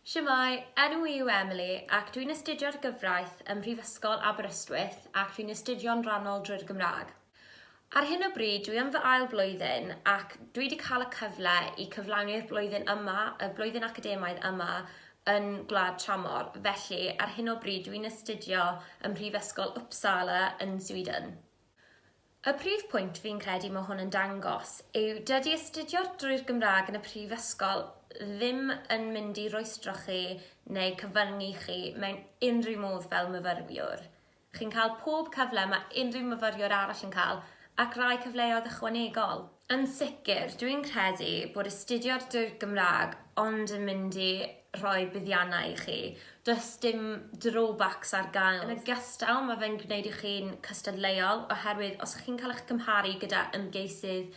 Shwmae, enw i yw Emily ac dwi'n astudio'r gyfraith ym Mhrifysgol Aberystwyth ac dwi'n astudio'n rhannol drwy'r Gymraeg. Ar hyn o bryd dwi yn fy ail blwyddyn ac dwi wedi cael y cyfle i cyflawni'r blwyddyn yma, y blwyddyn academaidd yma yn gwlad tramor, felly ar hyn o bryd dwi'n astudio ym Mhrifysgol Uppsala yn Sweden. Y prif pwynt fi'n credu mae hwn yn dangos yw dydy astudio drwy'r Gymraeg yn y prifysgol ddim yn mynd i rwystro chi neu cyfyngu chi mewn unrhyw modd fel myfyriwr. Chi'n cael pob cyfle mae unrhyw myfyriwr arall yn cael ac rai cyfleoedd ychwanegol. Yn sicr, dwi'n credu bod astudio drwy'r Gymraeg ond yn mynd i rhoi buddiannau i chi. Does dim drawbacks ar gael. Yn ogystal, mae fe'n gwneud i chi'n cystadleuol oherwydd os chi'n cael eich cymharu gyda ymgeisydd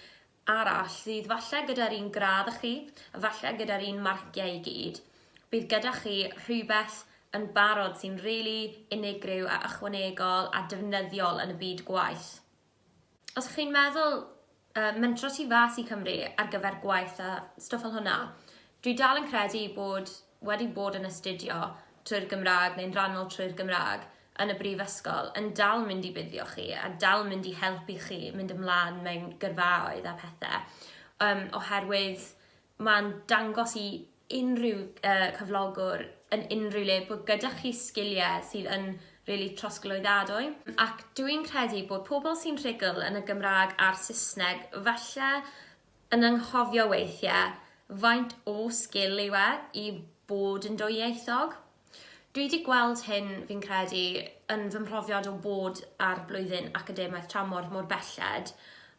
arall sydd falle gyda'r un gradd â chi, a falle gyda'r un marciau i gyd, bydd gyda chi rhywbeth yn barod sy'n rili unigryw a ychwanegol a defnyddiol yn y byd gwaith. Os chi'n meddwl yy mentro tu fas i Cymru ar gyfer gwaith a stwff fel hwnna, dwi dal yn credu bod wedi bod yn astudio trwy'r Gymraeg neu'n rhannol trwy'r Gymraeg yn y brifysgol yn dal mynd i buddio chi a dal mynd i helpu chi mynd ymlaen mewn gyrfaoedd a pethe yym oherwydd Mae'n dangos i unrhyw yy cyflogwr yn unrhyw le bod gyda chi sgiliau sydd yn rili trosglwyddadwy. Ac dwi'n credu bod pobl sy'n rhugl yn y Gymraeg a'r Saesneg falle yn anghofio weithiau faint o sgil yw e i bod yn dwyieithog. Dwi 'di gweld hyn, fi'n credu, yn fy mhrofiad o bod ar blwyddyn academaidd tramor mor belled.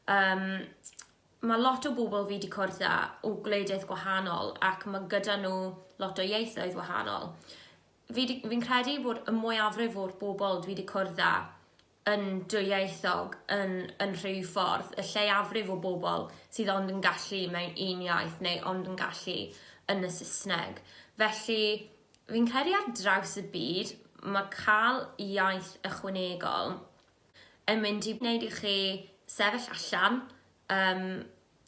Yym Mae lot o bobl fi 'di cwrdd â o gwledydd gwahanol ac mae gyda nhw lot o ieithoedd wahanol. Fi 'di... Fi'n credu bod y mwyafrif o'r bobl dwi 'di cwrdd â yn dwyieithog yn yn rhyw ffordd. Y lleiafrif o bobl sydd ond yn gallu mewn un iaith neu ond yn gallu yn y Saesneg. Felly fi'n credu ar draws y byd ma' ca'l iaith ychwanegol yn mynd i wneud i chi sefyll allan yym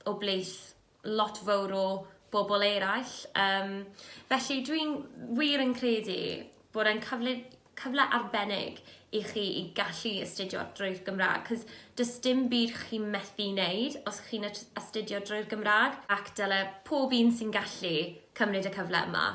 o blith lot fowr o bobl eraill. Yym felly dwi'n wir yn credu bod e'n cyfle cyfle arbennig i chi i gallu astudio drwy'r Gymraeg 'cos does dim byd chi'n methu wneud os chi'n astudio drwy'r Gymraeg ac dyle pob un sy'n gallu cymryd y cyfle yma.